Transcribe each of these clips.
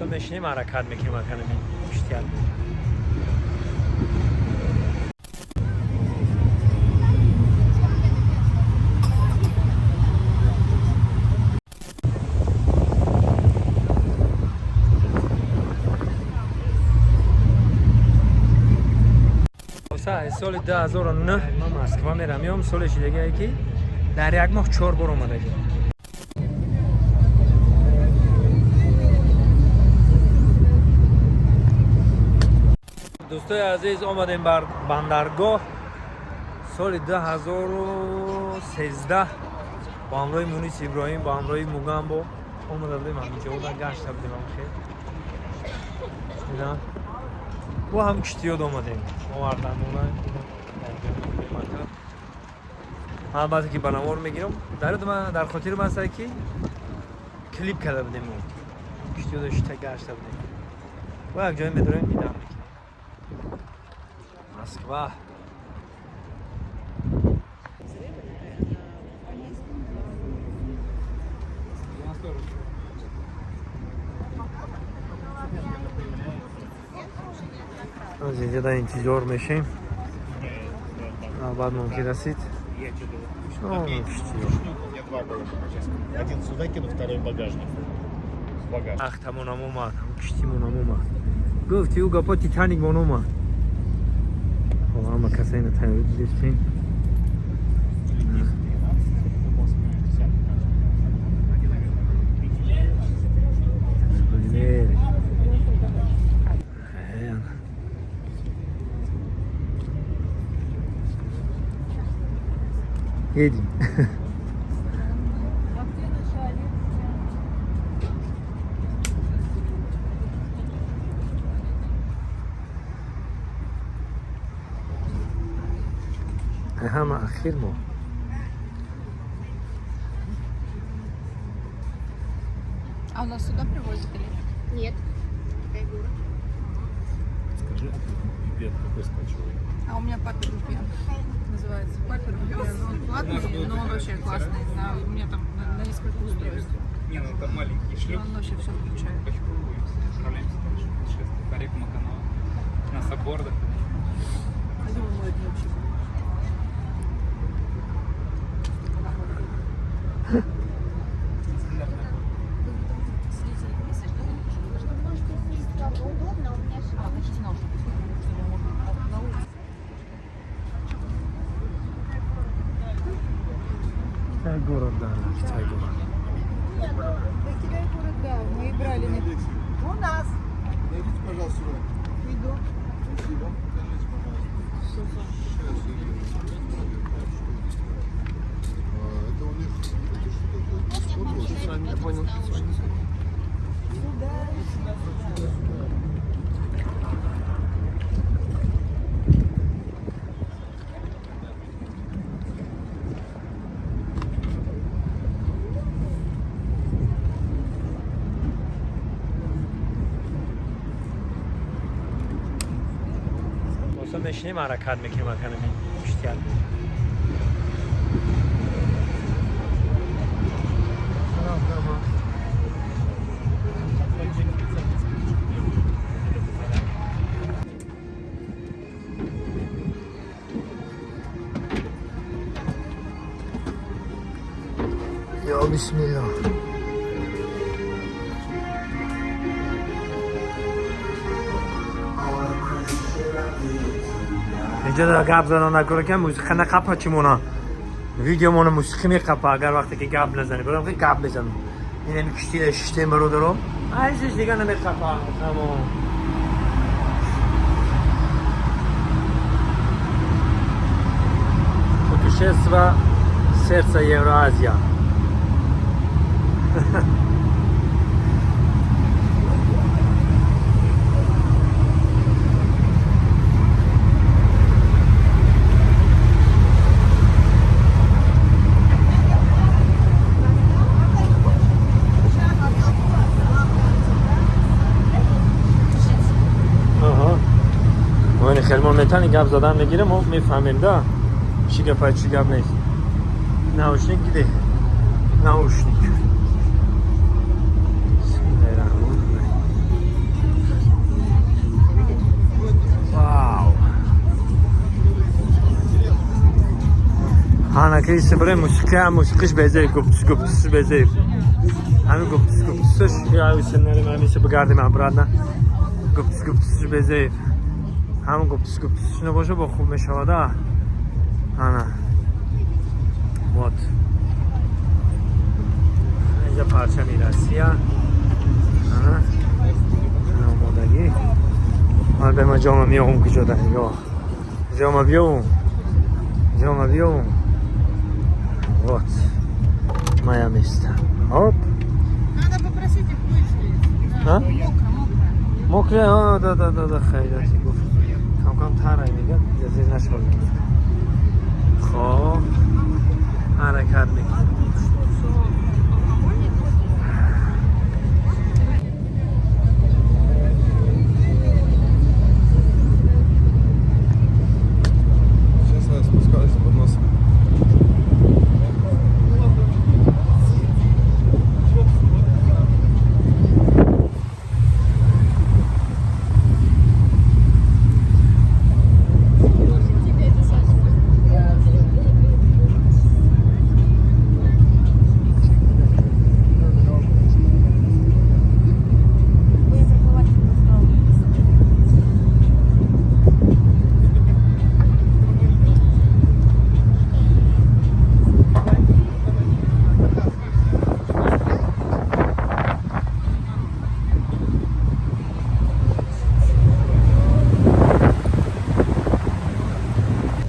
Оста мешинем, ҳаракат мекунем аканами киштият. Соли 2009 ман Москва мерам, меом, соли шидагие ки дар як моҳ чор бор омадагӣ. Дӯстои азиз, омадем бар бандаргоҳ. Соли 2013 бо ҳамроҳи Мунис Иброҳим, бо ҳамроҳи Мугамбо омада будем, ҳаминҷода гашта будем. Ҳам хел бо ҳам киштиёд омадем, овардамона. Албатта ки ба навор мегирам. Дар хотирам аст ки клип карда будем, киштиёда шита гашта будем. Бо як ҷое медорем, дидам мекунем. Москва. Аз инҷода интизор мешем, баъд мумкин расид. Один сюда кину, второй в багажник. В багажник. Ахтамонам омад, киштимонам омад. Гуфти ӯ гапо, Титаникмон омад. Ҳама каса ина тайёрӣ дидестем. Едем. А где наша Алексия? Ҳама ахир мо. А у нас сюда привозят или нет? Нет. Китай-город. Скажи, а ты VPN какой скачивал? А у меня Папер VPN называется. Папер VPN. Он платный, но он вообще классный. У меня там на несколько устройств. Не, ну там маленький шлюп. Он вообще все включает. Очку и отправляемся дальше в путешествие по рекам и каналам. На саббордах. Я думаю, мой это вообще. Чтобы ножки сесть, правда, удобно, у меня же. Китай-город, да, Китай-город. Да, Китай-город, да, мы брали. У нас. Найдите, пожалуйста, сюда. Иду. Спасибо. Скажите, пожалуйста. Сейчас я А, это у них, это что такое? Я понял. Оста мешинем, ҳаракат мекунем аканами киштият. Ё бисмиллоҳ. Инҷо да гап задан накора ки мусиқа нақапа, чӣ мона видеомона мусиқӣ меқапа, агар вақте ки гап назанӣ. Барам ки гап мезанам. Инами кишти шиштем, бародаром, айзиш дига намеқапа, тамом. Путешество сердца Евразия. Аҳа. Мо хеле мо метани гап задан мегирем, мо мефаҳмем да чӣ гапа, чӣ гап нест. Наушник где? Наушник. Бисмиллаҳир-раҳмонир-раҳим. Ана ки сибре мусиқи, мусиқиш безеб, гуптус гуптус безеб. Ҳамин гуптус гуптусш я сенарим, ҳамин бигардим обратно. Гуптус гуптусш безеб. Ҳамин гуптус гуптусш набоша, бо хуб мешавада. Ана. Вот. Инҷа парчами Россия. Ана. Ана омодагӣ. Ман ба ма ҷома меёвум куҷода нигоҳ. Ҷома биёвум. Ҷома биёвум. Вот. Моя место. Оп. Надо попросить их выйти. А? Мокро, мокро. Мокре, а, да, хайрати гуфт. Кам-кам тарай мегад, зер нашавад. Хоб. Ҳаракат мекунем. Что, алкогольник? Сейчас я спускаюсь под носом.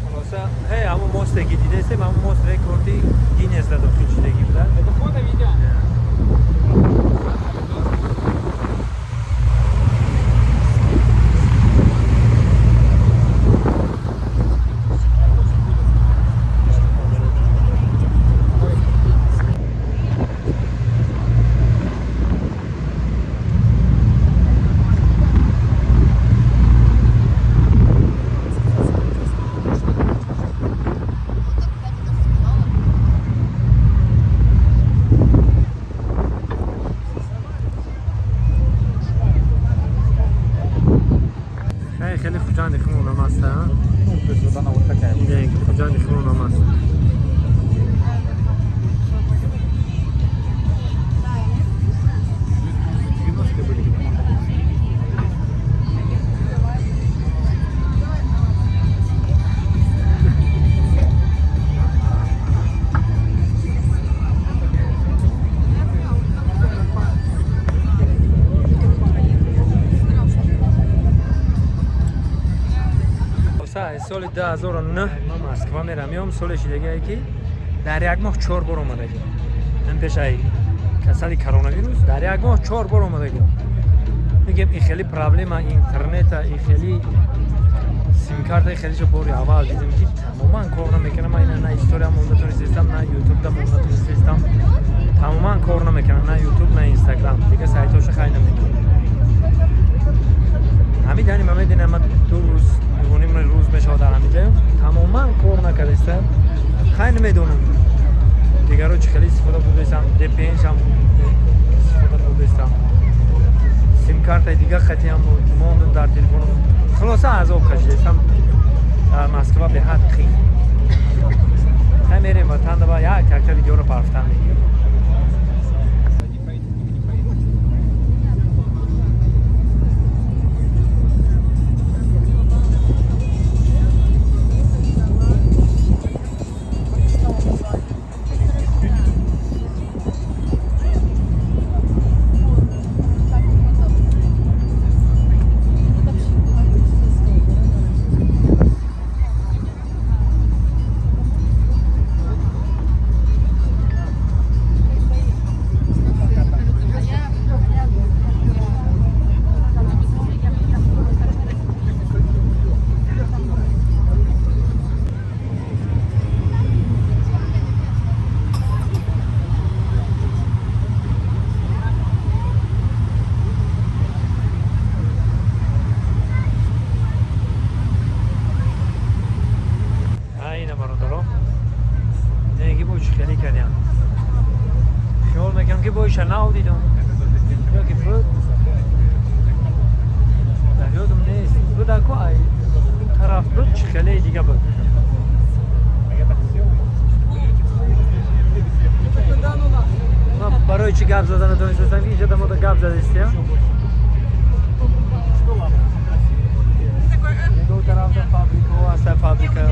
Хулоса, ҳей, ҳамон мосте ки дидестем, ҳамон мост рекорди Гиннес да дохил шудагӣ буда. Это фото, видео? Хеле хеле Хуҷанди хунам аст, а? Ну, то есть вот она вот такая. Ине Хуҷанди хунам аст. 90-е были где-то. Соли 2009 ман Москва мерам, меом, соли шидагие ки дар як моҳ чор бор омадагӣ. Ин пешаи касали коронавирус дар як моҳ чор бор омадагӣ. Мегем, ин хеле проблема интернета, ин хеле симкарта, хеле бори аввал дидем ки тамоман кор намекунам. Ман ина на история монда тонистам, на ютуб да монда тонистам. Тамоман кор намекунам, на ютуб, на инстаграм, дига сайтоша хай намекунам. Ҳамин дани ма мединам, ма 2 рӯз, 2.5 рӯз мешавад дар ҳамин ҷаем, тамоман кор накардаста. Хай, намедонам, дигаро чӣ хеле истифода бурдаистам, VPN-шам истифода бурдаистам, симкартаи дига қатиам мондум дар телефоном. Хулоса, азоб кашидаистам дар Москва, беҳад қин. Хай, мерем ватан, ба як якта видеоро парфтан мегирем. Не поедет, не поедет. Гап задистия? Такой, Ягон тарафда фабрикаҳо ҳаста, фабрика.